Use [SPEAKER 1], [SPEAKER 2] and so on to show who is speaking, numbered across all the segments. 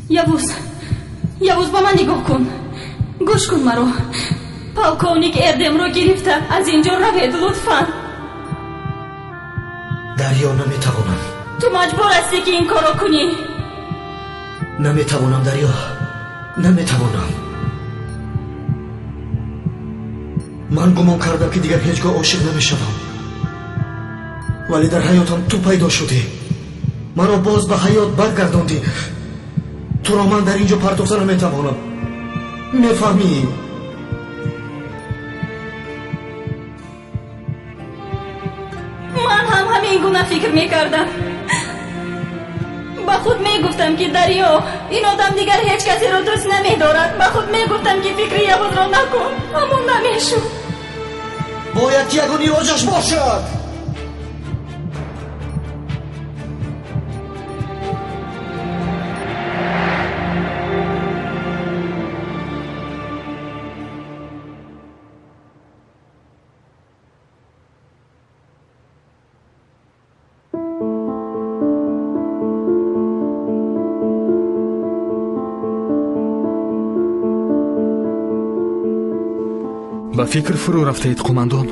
[SPEAKER 1] Явуз, Явуз, ба ман нигоҳ кун, гӯш кун маро. Полковник Эрдемро гирифта аз ин ҷо равед, лутфан.
[SPEAKER 2] Дарё, наметавонам.
[SPEAKER 1] Ту маҷбур ҳастӣ, ки ин корро кунӣ.
[SPEAKER 2] Наметавонам, Дарё, наметавонам. Ман гумон кардам, ки дигар ҳеҷ гоҳ ошиқ намешавам, вале дар ҳаётам ту пайдо шудӣ, маро боз ба ҳаёт баргардондӣ. Туро ман дар ин ҷо партофта наметавонам, мефаҳмӣ?
[SPEAKER 1] Ман ҳам ҳамин гуна фикр мекардам. Ба худ мегуфтам, ки Дарё, ин одам дигар ҳеҷ касеро дӯст намедорад. Ба худ мегуфтам, ки фикри Явузро накун, аммо намешуд.
[SPEAKER 2] Бояд ки ягон илоҷаш бошад.
[SPEAKER 3] Ба фикр фурӯ рафтаед, қумандон?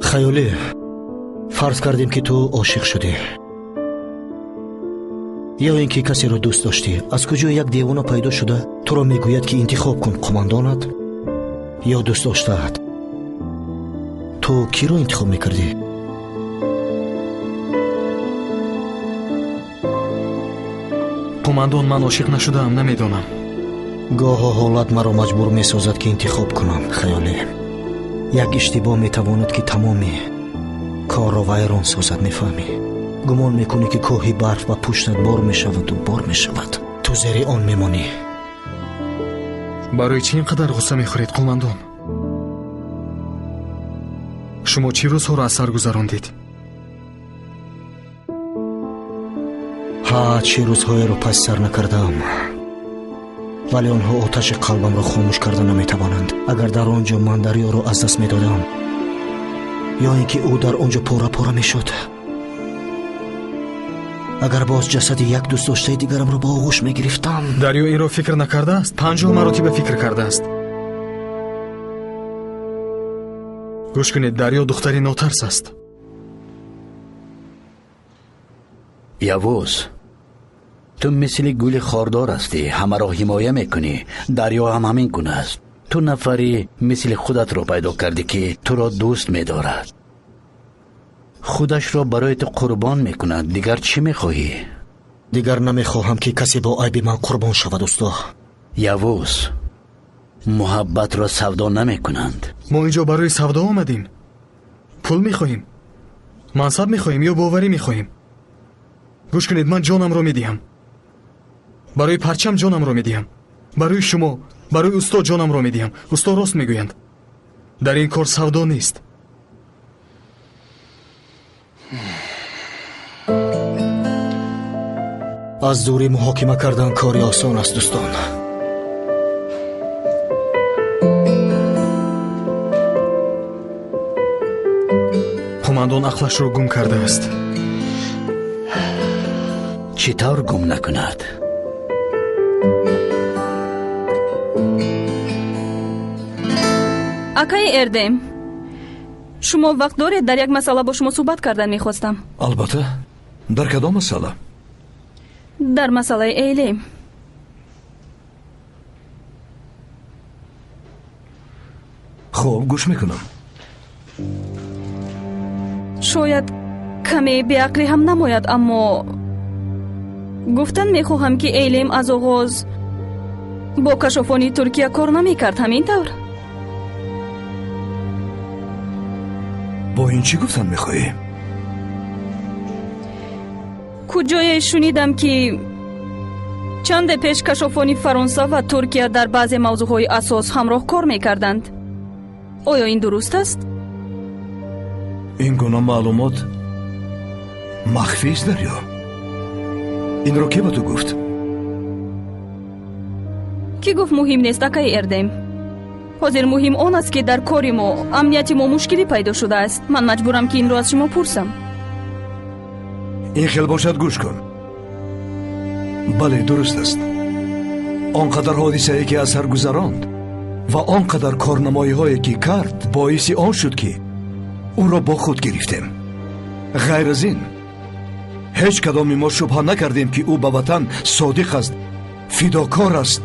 [SPEAKER 2] Хаёлӣ, фарз кардем, ки ту ошиқ шудӣ ё ин ки касеро дӯст доштӣ. Аз куҷо як девона пайдо шуда туро мегӯяд, ки интихоб кун: қумандонат ё дӯст доштаат? Ту киро интихоб мекардӣ?
[SPEAKER 3] Қумандон, ман ошиқ нашудаам, намедонам.
[SPEAKER 2] Гоҳо ҳолат маро маҷбур месозад, ки интихоб кунам. Хаёлӣ, як иштибоҳ метавонад, ки тамоми корро вайрон созад, мефаҳмӣ? Гумон мекунӣ, ки кӯҳи барф ба пуштат бор мешаваду бор мешавад, ту зери он мемонӣ.
[SPEAKER 3] Барои чӣ ин қадар ғусса мехӯред, қумандон? Шумо чӣ рӯзҳоро аз сар гузарондед?
[SPEAKER 2] Ҳа, чӣ рӯзҳоеро пас сар накардаам, вале онҳо оташи қалбамро хомӯш карда наметавонанд. Агар дар он ҷо ман Дарёро аз даст медодам, ё ин ки ӯ дар он ҷо пора-пора мешуд, агар боз ҷасади як дӯстдоштаи дигарамро ба оғӯш мегирифтам.
[SPEAKER 3] Дарё инро фикр накардааст? 50 маротиба фикр кардааст. Гӯш кунед, Дарё духтари нотарс аст.
[SPEAKER 4] Явуз, ту мисли гули хордор ҳастӣ, ҳамаро ҳимоя мекунӣ. Дарё ҳам ҳамин гуна аст. Ту нафари мисли худатро пайдо кардӣ, ки туро дӯст медорад, худашро барои ту қурбон мекунад. Дигар чӣ мехоҳӣ?
[SPEAKER 2] Дигар намехоҳам, ки касе бо айби ман қурбон шавад, усто.
[SPEAKER 4] Явуз, муҳаббатро савдо намекунанд.
[SPEAKER 3] Мо инҷо барои савдо омадем. Пул мехоҳем, мансаб мехоҳем ё боварӣ мехоҳем? Гӯш кунед, ман ҷонамро медиҳам. Барои парчам ҷонамро медиҳам. Барои шумо, барои усто ҷонамро медиҳам. Усто рост мегӯянд. Дар ин кор савдо нест.
[SPEAKER 2] Аз дурӣ муҳокима кардан кори осон аст, дӯстон.
[SPEAKER 3] Қумандон ақлашро гум кардааст.
[SPEAKER 4] Чӣ тавр гум накунад?
[SPEAKER 1] Акаи Эрдем, шумо вақт доред? Дар як масъала бо шумо суҳбат кардан мехостам.
[SPEAKER 5] Албатта. Дар кадом масъала?
[SPEAKER 1] Дар масъалаи Эйлем.
[SPEAKER 5] Хуб, гӯш мекунам.
[SPEAKER 1] Шояд каме беақлӣ ҳам намояд, аммо гуфтан мехоҳам, ки Эйлем аз оғоз бо кашофони Туркия кор намекард, ҳамин тавр?
[SPEAKER 5] Бо ин чӣ гуфтан мехоҳӣ?
[SPEAKER 1] Куҷое шунидам, ки чанде пеш кашофони Фаронса ва Туркия дар баъзе мавзӯъҳои асос ҳамроҳ кор мекарданд. Оё ин дуруст аст?
[SPEAKER 5] Ин гуна маълумот махфист, Дарё. Инро ке ба ту гуфт?
[SPEAKER 1] Кӣ гуфт муҳим нест, акаи Эрдем? Ҳозир муҳим он аст, ки дар кори мо, амнияти мо мушкилӣ пайдо шудааст. Ман маҷбурам, ки инро аз шумо пурсам.
[SPEAKER 5] Ин хел бошад, гӯш кун. Бале, дуруст аст. Он қадар ҳодисае ки аз сар гузаронд ва он қадар корнамоиҳое ки кард, боиси он шуд ки ӯро бо худ гирифтем. Ғайр аз ин, ҳеҷ кадоми мо шубҳа накардем ки ӯ ба ватан содиқ аст, фидокор аст.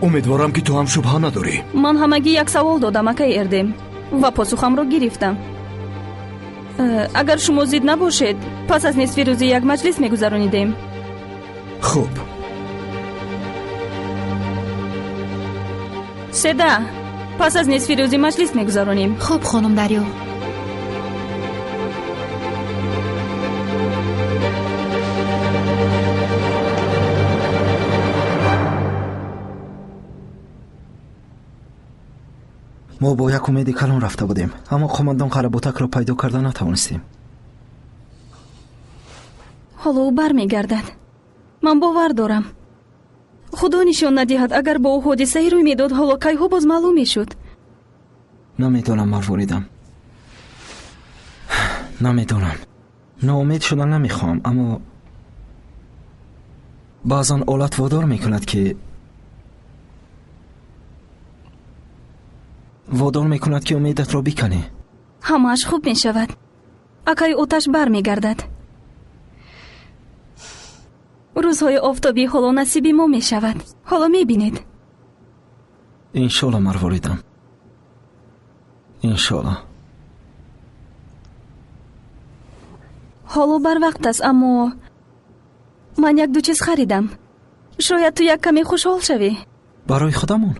[SPEAKER 5] Умедворам ки ту ҳам шубҳа надорӣ.
[SPEAKER 1] Ман ҳамагӣ як савол додам, акай Эрдем, ва посухамро гирифтам. Агар шумо зид набошед, пас аз нисфи рӯзи як маҷлис мегузаронидем.
[SPEAKER 5] Хуб.
[SPEAKER 1] Седа, пас аз нисфи рӯзи маҷлис мегузаронем.
[SPEAKER 6] Хуб, хонум Дарё.
[SPEAKER 7] Мо бо як умеди калон рафта будем, аммо қомандон Қаработакро пайдо карда натавонистем.
[SPEAKER 1] Ҳоло ӯ бармегардад. Ман бовар дорам. Худо нишон надиҳад, агар бо ӯ ҳодисае рӯй медод, ҳоло кайҳо боз маълум мешуд.
[SPEAKER 7] Намедонам, марворидам. Намедонам. Ноумед шудан намехоҳам, аммо баъзан олат водор мекунад ки умедатро биканӣ.
[SPEAKER 1] Ҳамааш хуб мешавад. Акай оташ бармегардад. Рӯзҳои офтобӣ ҳоло насиби мо мешавад. Ҳоло мебинед.
[SPEAKER 7] Иншолло, марворидам. Иншолло.
[SPEAKER 1] Ҳоло барвақт аст, аммо ман як-ду чиз харидам. Шояд ту як каме хушҳол шавӣ.
[SPEAKER 7] Барои худамон?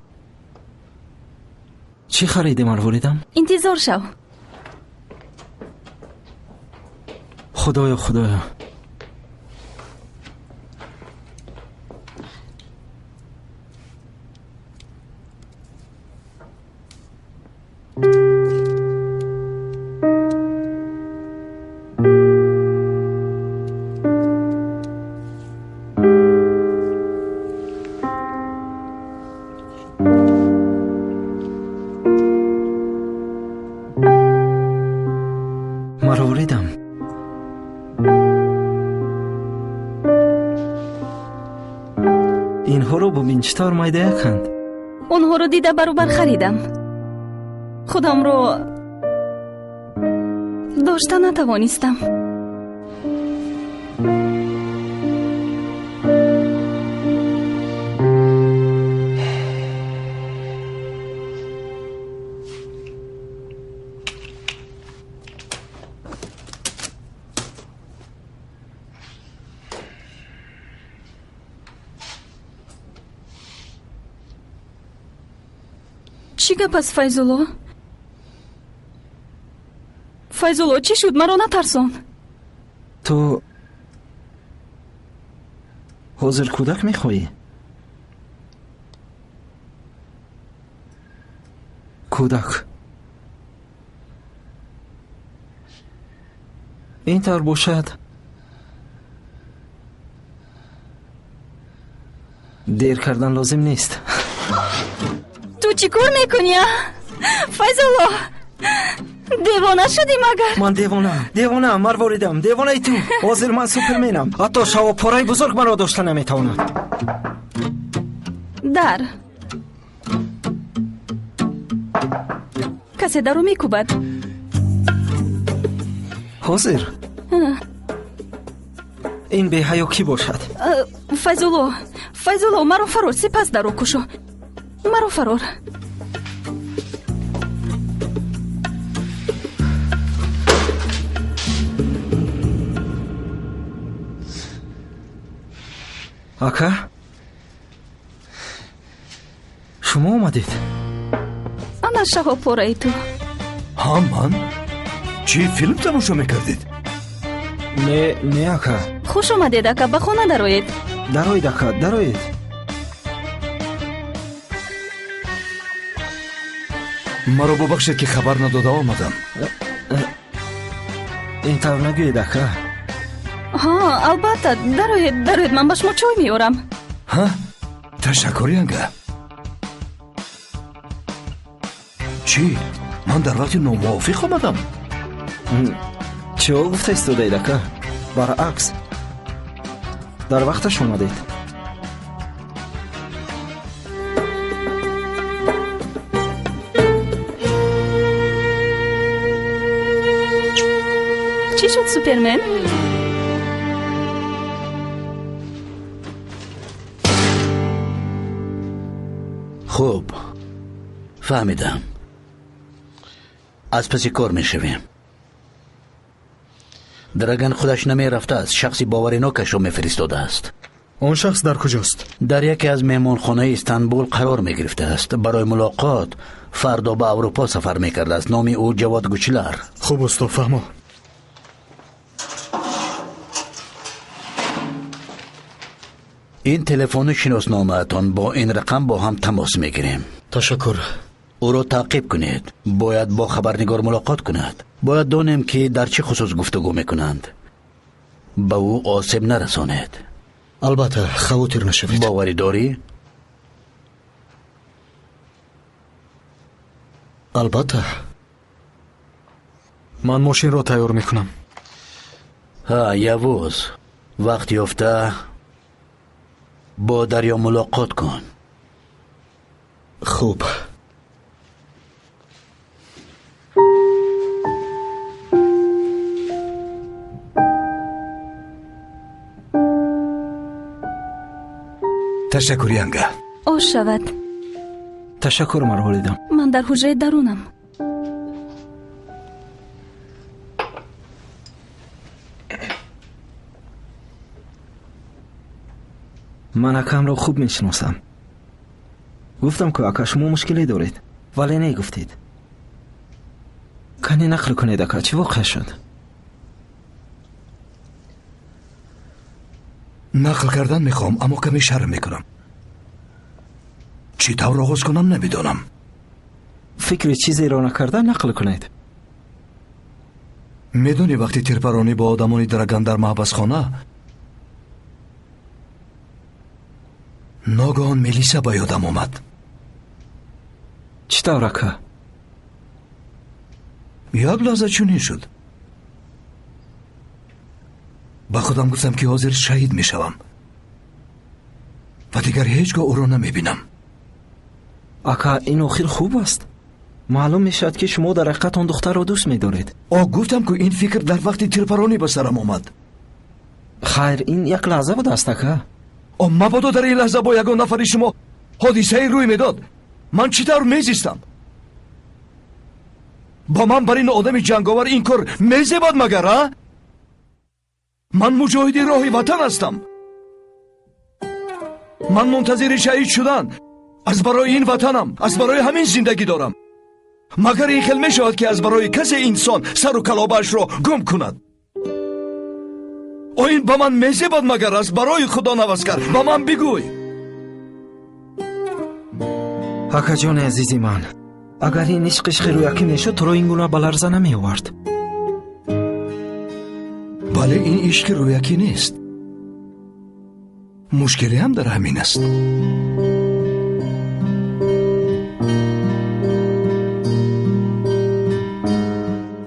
[SPEAKER 7] Чӣ харидӣ, марворидам?
[SPEAKER 1] Интизор шав.
[SPEAKER 7] Худоё, худоё. Марворидам. Инҳоро бубин, чӣ тавр майдаяканд.
[SPEAKER 1] Онҳоро дида баробар харидам. Худамро дошта натавонистам. Чӣ гап аст, Файзулло? Файзулло, чӣ шуд? Маро натарсон.
[SPEAKER 7] Ту ҳозир кӯдак мехоҳӣ? Кӯдак. Ин тавр бошад, дер кардан лозим нест.
[SPEAKER 1] Ту чӣ кор мекунӣ, а? Файзулло, девона шудӣ магар?
[SPEAKER 7] Ман девонаам, девонаам, марворидам, девонаи ту. Ҳозир ман суперменам. Ҳатто шавобпораи бузург маро дошта наметавонад.
[SPEAKER 1] Дар. Касе даро мекӯбад.
[SPEAKER 7] Ҳозир? Ин беҳаё кӣ бошад?
[SPEAKER 1] Файзулло, Файзулло, маро фарор, сипас даро кушо. Маро фарор.
[SPEAKER 7] Ака, шумо омадед?
[SPEAKER 1] Ана шаҳобпораи ту.
[SPEAKER 5] Ҳа, ман? Чӣ филм тамошо мекардед?
[SPEAKER 7] Не, не, ака.
[SPEAKER 1] Хуш омадед, ака, ба хона дароед.
[SPEAKER 7] Дароед, ака, дароед.
[SPEAKER 5] Маро бубахшед ки хабар надода омадам.
[SPEAKER 7] Ин тавр нагӯед, ака.
[SPEAKER 1] Ҳа, албатта, дароед, дароед, ман ба шумо чой меорам.
[SPEAKER 5] Ҳа, ташаккур, янга. Чӣ? Ман дар вақти номувофиқ омадам?
[SPEAKER 7] Чиҳо гуфта истодаед, ака? Баръакс, Дар вақташ омадед.
[SPEAKER 1] Чӣ шуд, Супермен?
[SPEAKER 4] Хуб, фаҳмидам. Аз паси кор мешавем. Драган худаш намерафтааст, шахси боваринокашро мефиристодааст.
[SPEAKER 3] Он шахс дар куҷост?
[SPEAKER 4] Дар яке аз меҳмонхонаи Истанбул қарор мегирифтааст. Барои мулоқот фардо ба Аврупо сафар мекардааст. Номи ӯ Ҷавод Гучлар.
[SPEAKER 3] Хуб, усто, фаҳмо.
[SPEAKER 4] Ин телефони шиносномаатон, бо ин рақам бо ҳам тамос мегирем.
[SPEAKER 2] Ташаккур.
[SPEAKER 4] Ӯро таъқиб кунед. Бояд бо хабарнигор мулоқот кунад. Бояд донем, ки дар чӣ хусус гуфтугӯ мекунанд. Ба ӯ осеб нарасонед.
[SPEAKER 2] Албатта, хавотир нашавед.
[SPEAKER 4] Боварӣ дорӣ?
[SPEAKER 2] Албатта.
[SPEAKER 3] Ман мошинро тайёр мекунам.
[SPEAKER 4] Ҳа, Явуз, вақт ёфта бо Дарё мулоқот кун.
[SPEAKER 2] Хуб.
[SPEAKER 5] Ташаккур, янга.
[SPEAKER 1] Ош шавад.
[SPEAKER 7] Ташаккур, марҳолидам.
[SPEAKER 1] Ман дар ҳуҷраи дарунам.
[SPEAKER 7] Ман акамро хуб мешиносам. Гуфтам, ки ака, шумо мушкиле доред, вале негуфтед. Кане нақл кунед, ака, чӣ воқеа шуд?
[SPEAKER 5] Нақл кардан мехоҳам, аммо каме шарм мекунам. Чӣ тавр оғоз кунам, намедонам.
[SPEAKER 7] Фикри чизеро накарда нақл кунед.
[SPEAKER 5] Медонӣ, вақти тирпаронӣ бо одамони Драган дар маҳбасхона, ногаҳон Мелиса ба ёдам омад.
[SPEAKER 7] Чӣ тавр, ака?
[SPEAKER 5] Як лаҳза чунин шуд. Ба худам гуфтам, ки ҳозир шаҳид мешавам ва дигар ҳеҷ гоҳ ӯро намебинам.
[SPEAKER 7] Ака, ин охир хуб аст. Маълум мешавад, ки шумо дар ҳақиқат он духтарро дӯст медоред.
[SPEAKER 5] О, гуфтам, ку ин фикр дар вақти тирпаронӣ ба сарам омад.
[SPEAKER 7] Хайр, ин як лаҳза будааст, ака.
[SPEAKER 5] О, мабодо дар ин лаҳза бо ягон нафари шумо ҳодисае рӯй медод, ман чӣ тавр мезистам? Ба ман бар ин одами ҷанговар ин кор мезебад магар, а? Ман муҷоҳиди роҳи ватан ҳастам. Ман мунтазири шаҳид шудан аз барои ин ватанам, аз барои ҳамин зиндагӣ дорам. Магар ин хел мешавад, ки аз барои касе инсон сару калобаашро гум кунад? О, ин ба ман мезебад магар? Аз барои Худо навазкар ба ман бигӯй.
[SPEAKER 7] Акаҷони азизи ман, агар ин ишқ ишқи рӯякӣ мешуд, туро ин гуна ба ларза намеовард.
[SPEAKER 5] Бале, ин ишқи рӯякӣ нест. Мушкиле ҳам дар ҳамин аст.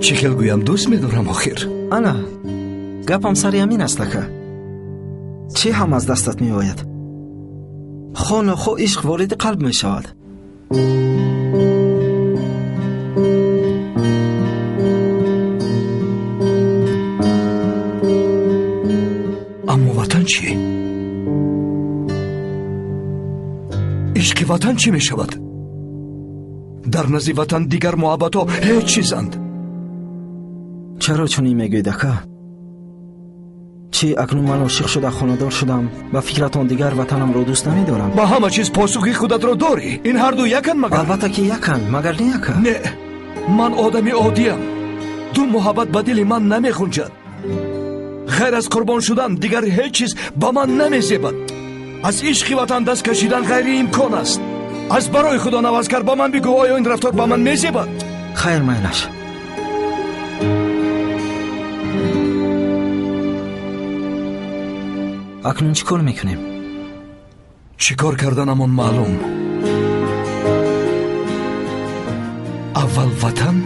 [SPEAKER 5] Чӣ хел гӯям, дӯст медорам охир.
[SPEAKER 7] Ана, гапам сари ҳамин аст, ака. Чӣ ҳам аз дастат меояд? Хо нохо ишқ вориди қалб мешавад.
[SPEAKER 5] Аммо ватан чӣ? Ишқи ватан чӣ мешавад? Дар назди ватан дигар муҳаббатҳо ҳеҷ чизанд.
[SPEAKER 7] Чаро чунин мегӯед, ака? Чӣ акнун ман ошиқ шуда хонадор шудам, ба фикратон дигар ватанамро дӯст намедорам?
[SPEAKER 5] Ба ҳама чиз посухи худатро дорӣ. Ин ҳарду яканд магар?
[SPEAKER 7] Албатта ки яканд, магар не, ака?
[SPEAKER 5] Не, ман одами оддиям. Ду муҳаббат ба дили ман намехунҷад. Ғайр аз қурбон шудан дигар ҳеҷ чиз ба ман намезебад. Аз ишқи ватан даст кашидан ғайриимкон аст. Аз барои Худо навазкар ба ман бигӯ, оё ин рафтор ба ман мезебад?
[SPEAKER 7] Хайр, майлаш. Акнун чӣ кор мекунем?
[SPEAKER 5] Чӣ кор карданамон маълум. Аввал ватан,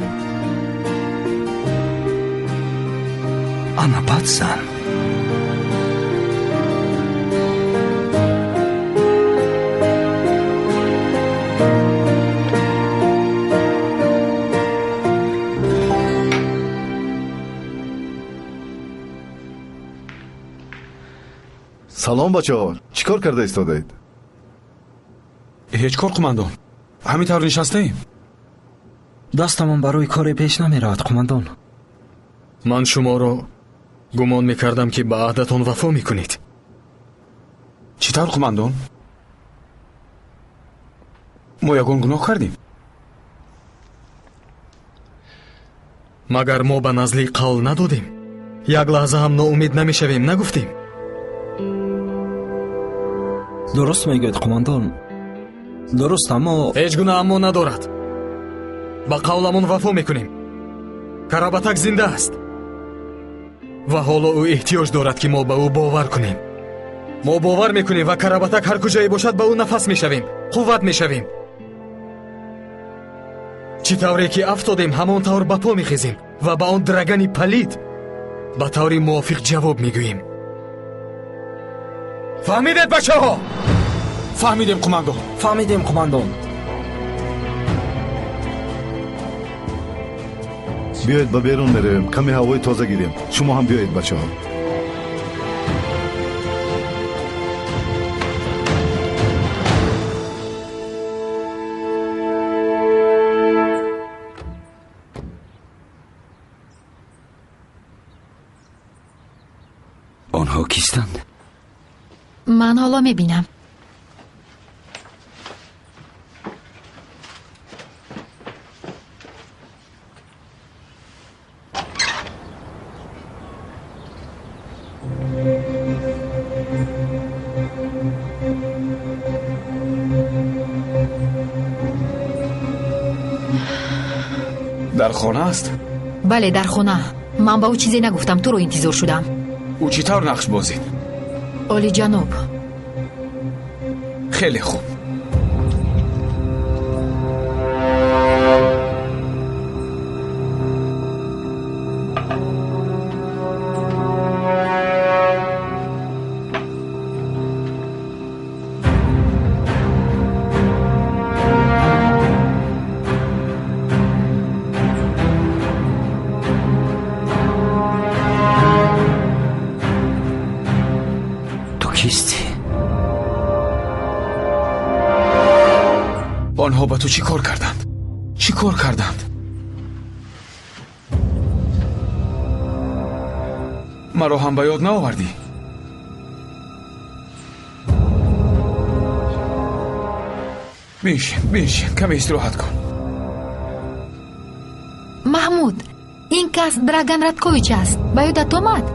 [SPEAKER 5] ана баъд зан.
[SPEAKER 6] Салом бачаҳо, чӣ кор карда истодаед?
[SPEAKER 8] Ҳеҷ кор, қумандон. Ҳамин тавр нишастаем.
[SPEAKER 7] Дастамон барои коре пеш намеравад, қумандон.
[SPEAKER 3] Ман шуморо гумон мекардам, ки ба аҳдатон вафо мекунед.
[SPEAKER 8] Чӣ тавр, қумандон? Мо ягон гуноҳ кардем?
[SPEAKER 3] Магар мо ба Назлӣ қавл надодем? Як лаҳза ҳам ноумед намешавем, нагуфтем?
[SPEAKER 7] Дуруст мегӯед, қумандон. Дуруст, аммо
[SPEAKER 3] ҳеҷ гуна аммо надорад. Ба қавламон вафо мекунем. Карабатак зинда аст ва ҳоло ӯ эҳтиёҷ дорад, ки мо ба ӯ бовар кунем. Мо бовар мекунем ва Карабатак ҳар куҷое бошад, ба ӯ нафас мешавем, қувват мешавем. Чӣ тавре ки афтодем, ҳамон тавр ба по мехезем ва ба он драгани палид ба таври мувофиқ ҷавоб мегӯем. Фаҳмидед, бачаҳо?
[SPEAKER 8] Фаҳмидем, қумандон.
[SPEAKER 7] Фаҳмидем, қумандон.
[SPEAKER 6] Биёед ба берун меравем, каме ҳавои тоза гирем. Шумо ҳам биёед, бачаҳо.
[SPEAKER 9] Онҳо кистанд?
[SPEAKER 1] Ман ҳоло мебинам.
[SPEAKER 8] Дар хона аст?
[SPEAKER 1] Бале, дар хона. Ман ба ӯ чизе нагуфтам, туро интизор шудам.
[SPEAKER 8] Ӯ чӣ тавр нақш бозид?
[SPEAKER 1] Олиҷаноб.
[SPEAKER 8] Хеле хуб.
[SPEAKER 9] Кистӣ?
[SPEAKER 8] Онҳо ба ту чӣ кор карданд? Чӣ кор карданд? Маро ҳам ба ёд наовардӣ? Биншин, биншин, каме истироҳат кун.
[SPEAKER 1] Маҳмуд, ин кас Драган Радкович аст. Ба ёдат омад?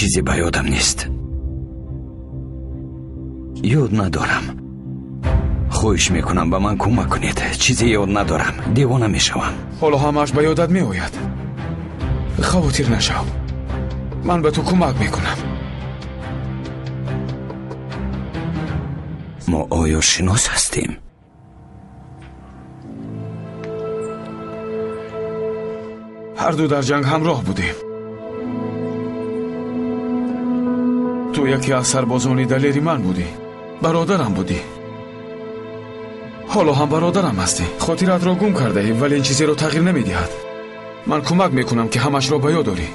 [SPEAKER 9] Чизе ба ёдам нест. Ёд надорам. Хоҳиш мекунам, ба ман кӯмак кунед. Чизе ёд надорам, девона мешавам.
[SPEAKER 8] Ҳоло ҳамааш ба ёдат меояд. Хавотир нашав, ман ба ту кӯмак мекунам.
[SPEAKER 9] Мо оё шинос ҳастем?
[SPEAKER 8] Ҳарду дар ҷанг ҳамроҳ будем. Ту яке аз сарбозони далери ман будӣ, бародарам будӣ. Ҳоло ҳам бародарам ҳастӣ. Хотиратро гум кардаӣ, вале ин чизеро тағйир намедиҳад. Ман кӯмак мекунам, ки ҳамашро ба ёд орӣ.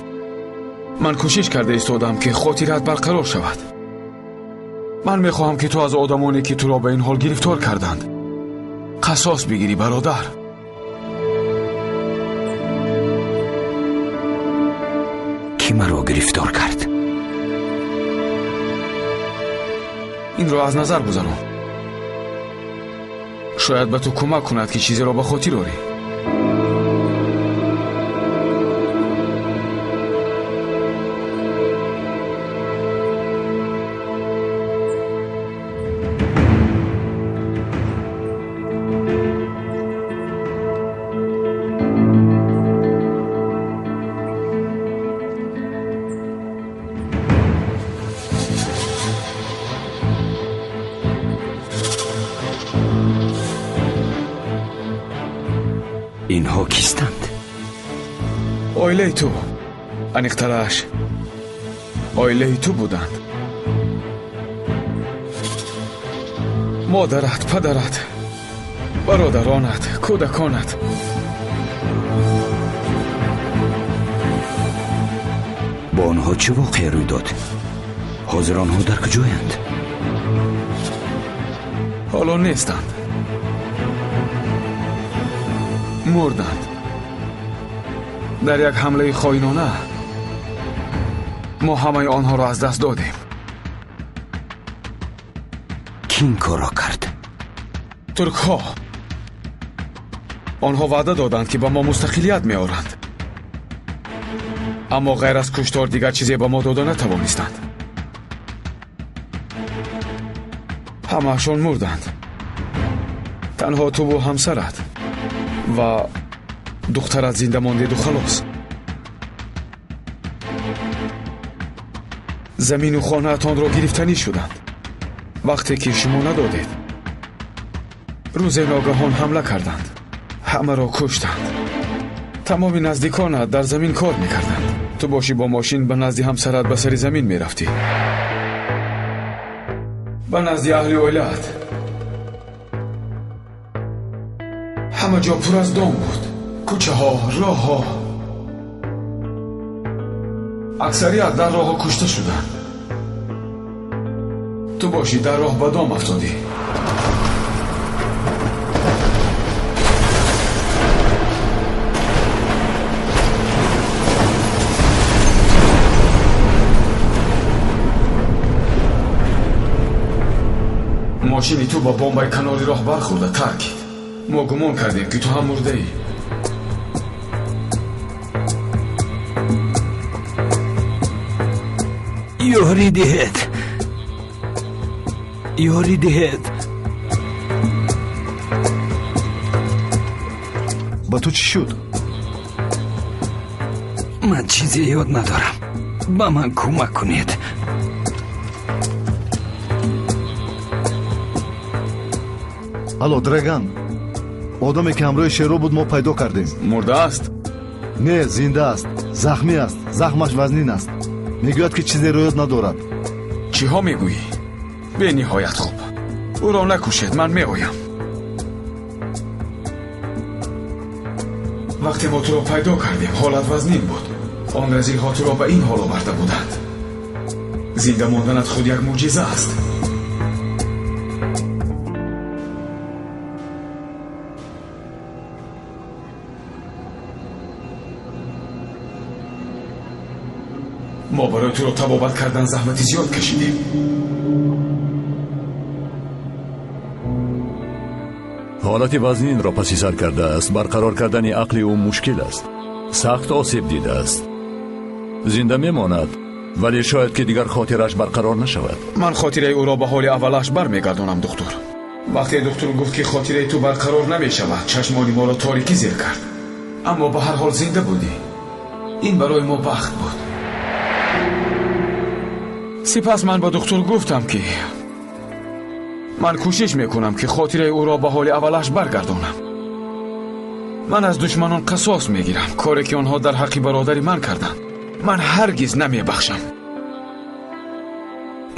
[SPEAKER 8] Ман кӯшиш карда истодам, ки хотират барқарор шавад. Ман мехоҳам, ки ту аз одамоне, ки туро ба ин ҳол гирифтор карданд, қасос бигирӣ, бародар.
[SPEAKER 9] Кӣ маро гирифтор кард?
[SPEAKER 8] Инро аз назар гузарон. Шояд ба ту кӯмак кунад, ки чизеро ба хотир орӣ.
[SPEAKER 9] Инҳо кистанд?
[SPEAKER 8] Оилаи ту, аниқтараш оилаи ту буданд. Модарат, падарат, Бародаронат, кӯдаконат.
[SPEAKER 9] Бо онҳо чӣ воқеа рӯй дод? Ҳозир онҳо дар куҷоянд?
[SPEAKER 8] Ҳоло нестанд. Мурданд. Дар як ҳамлаи хоинона мо ҳамаи онҳоро аз даст додем.
[SPEAKER 9] Кӣ ин корро кард?
[SPEAKER 8] Туркҳо. Онҳо ваъда доданд, ки ба мо мустақилият меоранд. Аммо ғайр аз куштор дигар чизе ба мо дода натавонистанд. Ҳамаашон мурданд. Танҳо туву ҳамсарат ва духтарат зинда мондеду халос. Замину хонаатонро гирифтанӣ шуданд. Вақте ки шумо надодед, рӯзе ногаҳон ҳамла карданд. Ҳамаро куштанд. Тамоми наздиконат дар замин кор мекарданд. Ту бошӣ бо мошин ба назди ҳамсарат ба сари замин мерафтӣ. Ба назди аҳли оилаат. Ҳама ҷо пур аз дом буд. Кӯчаҳо, роҳҳо. Аксарият дар роҳҳо кушта шуданд. Ту бошӣ дар роҳ ба дом афтодӣ. Мошини ту ба бомбаи канори роҳ бархӯрда таркид. Мо гумон кардем, ки ту ҳам мурдаӣ.
[SPEAKER 9] Ёрӣ диҳед, ёрӣ диҳед.
[SPEAKER 6] Ба ту чӣ шуд?
[SPEAKER 9] Ман чизе ёд надорам. Ба ман кӯмак кунед.
[SPEAKER 6] Алло, Драган. Одаме ки ҳамроҳи Шеро буд, мо пайдо кардем.
[SPEAKER 8] Мурда аст?
[SPEAKER 6] Не, зинда аст. Захмӣ аст. Захмаш вазнин аст. Мегӯяд, ки чизеро ёд надорад.
[SPEAKER 8] Чиҳо мегӯӣ? Бениҳоят хуб. Ӯро накушед, ман меоям. Вақте мо туро пайдо кардем, ҳолат вазнин буд. Он разилҳо туро ба ин ҳол оварда буданд. Зинда монданат худ як мӯъҷиза аст. Мо барои туро табобат кардан заҳмати зиёд кашидем.
[SPEAKER 5] Ҳолати вазнинро паси сар кардааст. Барқарор кардани ақли ӯ мушкил аст. Сахт осеб дидааст. Зинда мемонад, вале шояд ки дигар хотираш барқарор нашавад.
[SPEAKER 8] Ман хотираи ӯро ба ҳоли аввалаш бармегардонам, духтур. Вақте духтур гуфт, ки хотираи ту барқарор намешавад, чашмони моро торикӣ зер кард. Аммо ба ҳар ҳол зинда будӣ. Ин барои мо бахт буд. Сипас ман ба духтур гуфтам, ки ман кӯшиш мекунам, ки хотираи ӯро ба ҳоли аввалаш баргардонам. Ман аз душманон қасос мегирам, коре ки онҳо дар ҳаққи бародари ман карданд. Ман ҳаргиз намебахшам.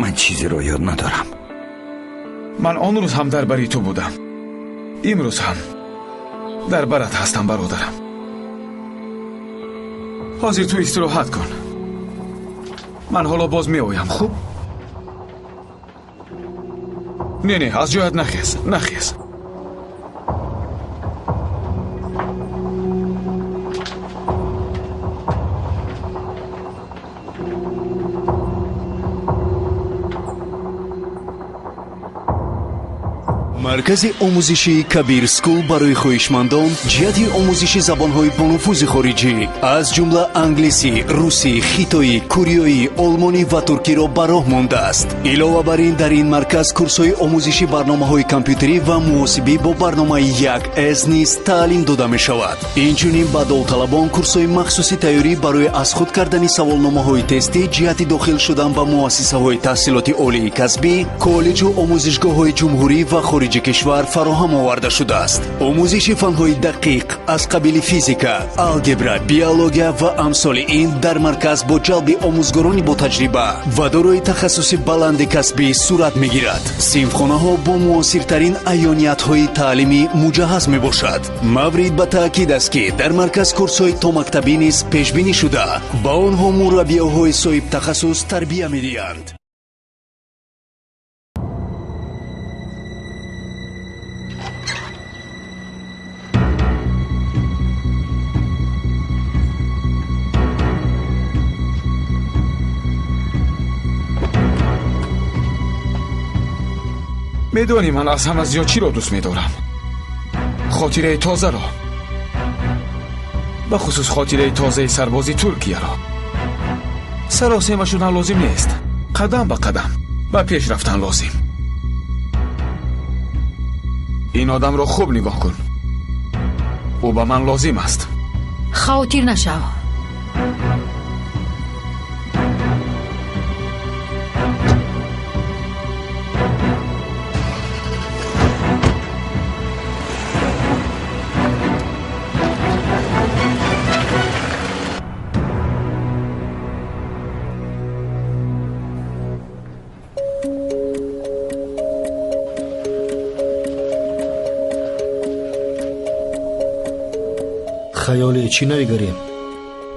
[SPEAKER 9] Ман чизеро ёд надорам.
[SPEAKER 8] Ман он рӯз ҳам дар бари ту будам. Имрӯз ҳам дар барат ҳастам, бародарам. Ҳозир ту истироҳат кун. Ман ҳоло боз меоям, хуб? Не, не, аз ҷоят нахез, нахез.
[SPEAKER 10] Маркази омӯзишии Кабир Скул барои хоҳишмандон ҷиҳати омӯзиши забонҳои бонуфузи хориҷӣ аз ҷумла англисӣ, русӣ, хитоӣ, кореоӣ, олмонӣ ва туркиро ба роҳ мондааст. Илова бар ин, дар ин марказ курсҳои омӯзиши барномаҳои компютерӣ ва муҳосибӣ бо барномаи 1С низ таълим дода мешавад. Инчунин ба довталабон курсҳои махсуси тайёрӣ барои аз худ кардани саволномаҳои тестӣ ҷиҳати дохил шудан ба муассисаҳои таҳсилоти олии касбӣ, коллеҷу омӯзишгоҳҳои ҷумҳурӣ ва хориҷи Хориҷи кишвар фароҳам оварда шудааст. Омӯзиши фанҳои дақиқ аз қабили физика, алгебра, биология ва амсоли ин дар марказ бо ҷалби омӯзгорони ботаҷриба ва дорои тахассуси баланди касбӣ сурат мегирад. Синфхонаҳо бо муосиртарин аёниятҳои таълимӣ муҷаҳҳаз мебошад. Маврид ба таъкид аст, ки дар марказ курсҳои томактабӣ низ пешбинӣ шуда, ба онҳо мураббиёҳои соҳибтахассус тарбия медиҳанд.
[SPEAKER 8] Медонӣ ман аз ҳама зиёд чиро дӯст медорам? Хотираи тозаро, бахусус хотираи тозаи сарбози Туркияро. Саросема шудан лозим нест, қадам ба қадам ба пеш рафтан лозим. Ин одамро хуб нигоҳ кун, ӯ ба ман лозим аст.
[SPEAKER 11] Хавотир нашав.
[SPEAKER 2] Хаёле чӣ навигарем?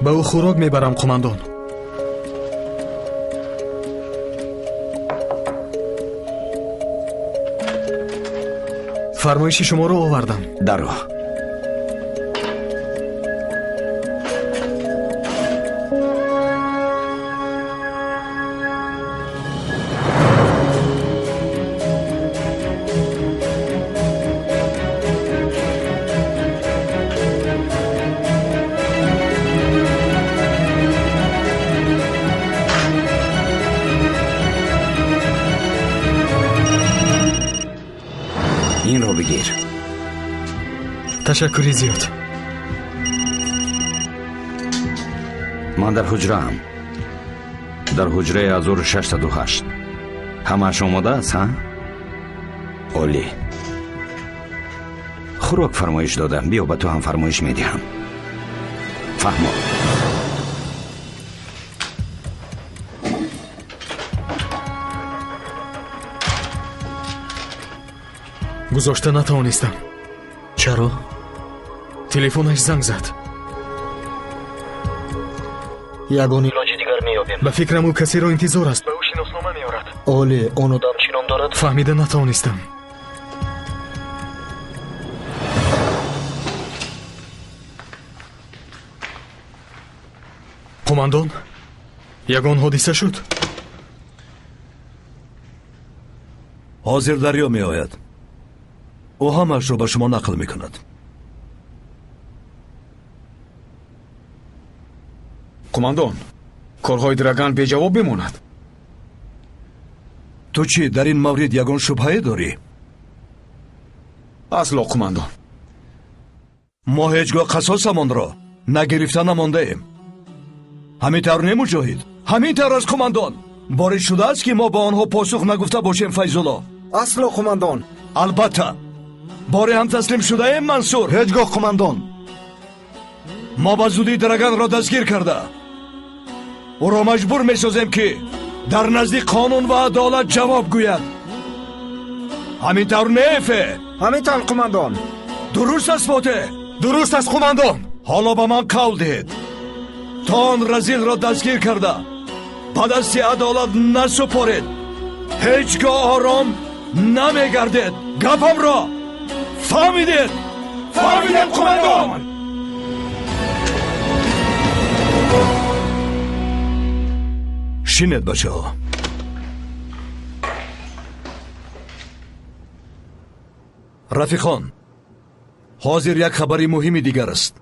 [SPEAKER 3] Ба ӯ хӯрок мебарам, қумандон. Фармоиши шуморо овардам.
[SPEAKER 9] Даро. Инро бигир.
[SPEAKER 3] Ташаккури зиёд.
[SPEAKER 9] Ман дар ҳуҷраам. Дар ҳуҷраи 1608. Ҳамааш омода аст, ҳа? Олӣ. Хӯрок фармоиш додам. Биё ба ту ҳам фармоиш медиҳам. Фаҳмо.
[SPEAKER 3] Гузошта натавонистам.
[SPEAKER 2] Чаро?
[SPEAKER 3] Телефонаш занг зад.
[SPEAKER 2] Ягон илоҷи дигар меёбем.
[SPEAKER 3] Ба фикрам ӯ касеро интизор аст. Ба ӯ шиноснома меорад.
[SPEAKER 2] Оле, он одам чӣ ном дорад?
[SPEAKER 3] Фаҳмида натавонистам. Қумандон, ягон ҳодиса шуд?
[SPEAKER 5] Ҳозир дарё меояд. Ӯ ҳамаашро ба шумо нақл мекунад.
[SPEAKER 8] Қумандон, корҳои Драган беҷавоб бемонад.
[SPEAKER 5] Ту чӣ дар ин маврид ягон шубҳае дорӣ?
[SPEAKER 8] Асло, қумандон.
[SPEAKER 5] Мо ҳеҷ гоҳ қасосамонро нагирифта намондаем. Ҳамин тавр не, Муҷоҳид? Ҳамин тавр аст, қумандон. Борид шудааст, ки мо ба онҳо посух нагуфта бошем, Файзулло.
[SPEAKER 7] Асло, қумандон.
[SPEAKER 5] Албатта. Боре ҳам таслим шудаем, Мансур?
[SPEAKER 6] Ҳеҷ гоҳ, қумандон.
[SPEAKER 5] Мо ба зудӣ Драганро дастгир карда, ӯро маҷбур месозем, ки дар назди қонун ва адолат ҷавоб гӯяд. Ҳамин тавр не, Эфе?
[SPEAKER 7] Ҳамин тавр, қумандон.
[SPEAKER 5] Дуруст аст, Фотеҳ?
[SPEAKER 3] Дуруст аст, қумандон.
[SPEAKER 5] Ҳоло ба ман қавл диҳед, то он разилро дастгир карда ба дасти адолат насупоред, ҳеҷ гоҳ ором намегардед. Гапамро фаҳмидед?
[SPEAKER 8] Фаҳмидем, қумандон.
[SPEAKER 5] Шинед, бачаҳо. Рафиқон, ҳозир як хабари муҳими дигар аст.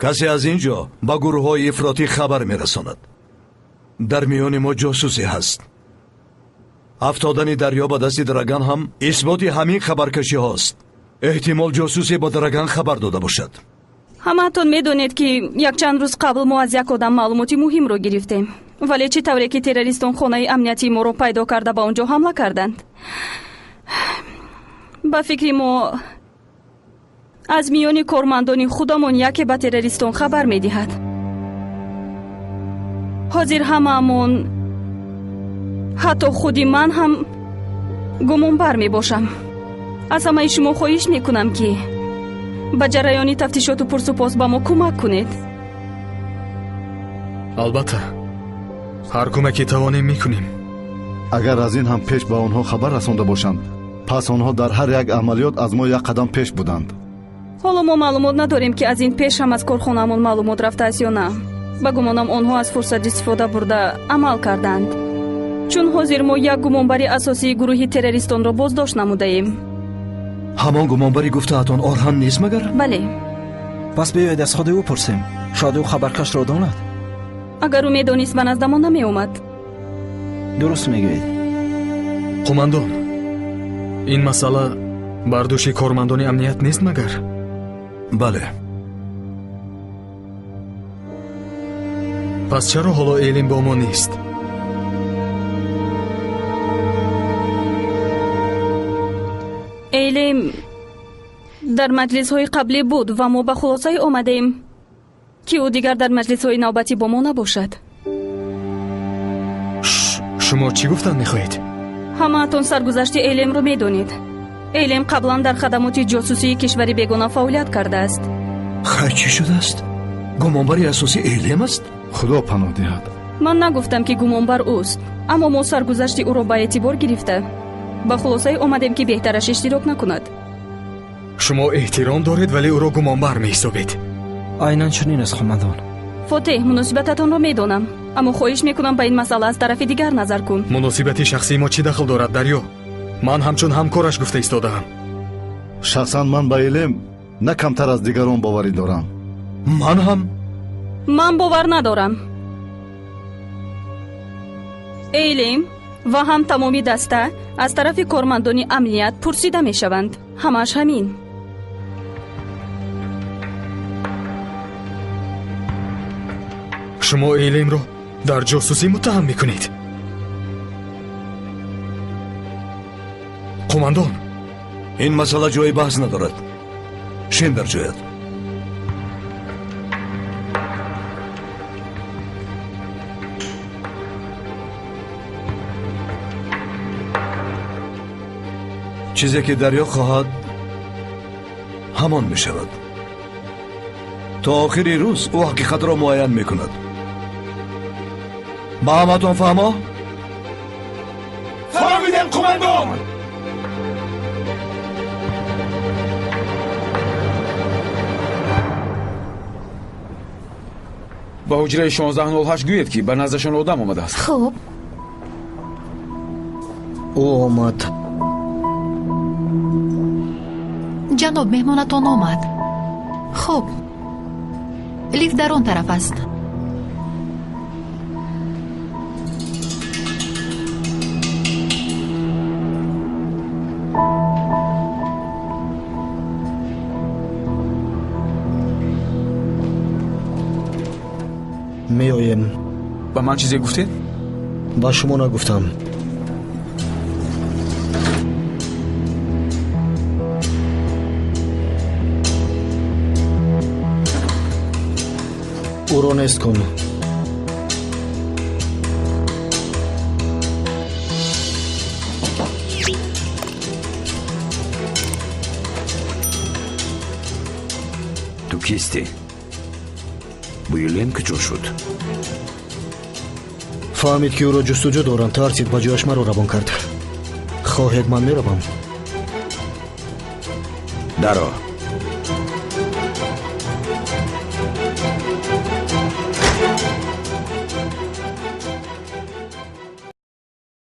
[SPEAKER 5] Касе аз ин ҷо ба гурӯҳҳои ифротӣ хабар мерасонад. Дар миёни мо ҷосусе ҳаст. Афтодани дарё ба дасти Драган ҳам исботи ҳамин хабаркашиҳост. Эҳтимол ҷосусе ба Драган хабар дода бошад.
[SPEAKER 1] Ҳамаатон медонед, ки якчанд рӯз қабл мо аз як одам маълумоти муҳимро гирифтем. Вале чӣ тавре ки террористон хонаи амниятии моро пайдо карда ба он ҷо ҳамла карданд. Ба фикри мо аз миёни кормандони худамон яке ба террористон хабар медиҳад. Ҳозир ҳамаамон, ҳатто худи ман ҳам гумонбар мебошам. Аз ҳамаи шумо хоҳиш мекунам, ки ба ҷараёни тафтишоту пурсупос ба мо кӯмак кунед.
[SPEAKER 3] Албатта, ҳар кӯмаке тавонем мекунем.
[SPEAKER 6] Агар аз ин ҳам пеш ба онҳо хабар расонда бошанд, пас онҳо дар ҳар як амалиёт аз мо як қадам пеш буданд.
[SPEAKER 1] Ҳоло мо маълумот надорем, ки аз ин пеш ҳам аз корхонаамон маълумот рафтааст ё на. Ба гумонам, онҳо аз фурсат истифода бурда амал карданд, чун ҳозир мо як гумонбари асосии гурӯҳи террористонро боздошт намудаем.
[SPEAKER 5] Ҳамон гумонбари гуфтаатон Орҳан нест магар?
[SPEAKER 1] Бале.
[SPEAKER 7] Пас биёед аз худи ӯ пурсем, шояд ӯ хабаркашро донад.
[SPEAKER 1] Агар ӯ медонист, ба наздамон намеомад.
[SPEAKER 7] Дуруст мегӯед.
[SPEAKER 3] Қумандон, ин масъала бар дӯши кормандони амният нест магар?
[SPEAKER 5] Бале.
[SPEAKER 3] Пас чаро ҳоло Элим бо мо нест?
[SPEAKER 1] Элим дар маҷлисҳои қаблӣ буд ва мо ба хулосае омадем, ки ӯ дигар дар маҷлисҳои навбатӣ бо мо набошад.
[SPEAKER 3] Шумо чӣ гуфтан мехоҳед?
[SPEAKER 1] Ҳамаатон саргузашти Элемро медонед. Элем қаблан дар хадамоти ҷосусии кишвари бегона фаъолият кардааст.
[SPEAKER 5] Хайр, чӣ шудааст? Гумонбари асосӣ Элем аст?
[SPEAKER 6] Худо паноҳ диҳад.
[SPEAKER 1] Ман нагуфтам, ки гумонбар ӯст, аммо мо саргузашти ӯро ба эътибор гирифта ба хулосае омадем, ки беҳтараш иштирок накунад.
[SPEAKER 3] Шумо эҳтиром доред, вале ӯро гумонбар меҳисобед.
[SPEAKER 7] Айнан чунин аст, хомандон.
[SPEAKER 1] Фотеҳ, муносибататонро медонам, аммо хоҳиш мекунам, ба ин масъала аз тарафи дигар назар кун.
[SPEAKER 3] Муносибати шахсии мо чӣ дахл дорад, Дарё? Ман ҳамчун ҳамкораш гуфта истодаам.
[SPEAKER 6] Шахсан ман ба Элем на камтар аз дигарон боварӣ дорам.
[SPEAKER 5] Ман ҳам.
[SPEAKER 1] Ман бовар надорам. Элем ва ҳам тамоми даста аз тарафи кормандони амният пурсида мешаванд. Ҳамааш ҳамин.
[SPEAKER 3] Шумо Элемро дар ҷосусӣ муттаҳам мекунед? Қумандон,
[SPEAKER 5] ин масъала ҷои баҳс надорад. Шин дар ҷоят. Чизе ки дарё хоҳад, ҳамон мешавад. То охири рӯз ӯ ҳақиқатро муайян мекунад. Ба ҳаматон фаҳмо?
[SPEAKER 8] Фаҳмидем, қумандон! Ба ҳуҷраи 1608 гӯед, ки ба наздашон одам омадааст.
[SPEAKER 11] Хуб.
[SPEAKER 2] Ӯ омад.
[SPEAKER 11] Ҷаноб, меҳмонатон омад. Хуб, лифт дар он тараф аст.
[SPEAKER 2] Меоем.
[SPEAKER 8] Ба ман чизе гуфтед?
[SPEAKER 2] Ба шумо нагуфтам. Ӯро нест кун.
[SPEAKER 9] Ту кистӣ? Буюлем куҷо шуд?
[SPEAKER 2] Фаҳмид, ки ӯро ҷустуҷӯ доранд, тарсид, ба ҷояш маро равон кард. Хоҳед, ман меравам?
[SPEAKER 9] Даро.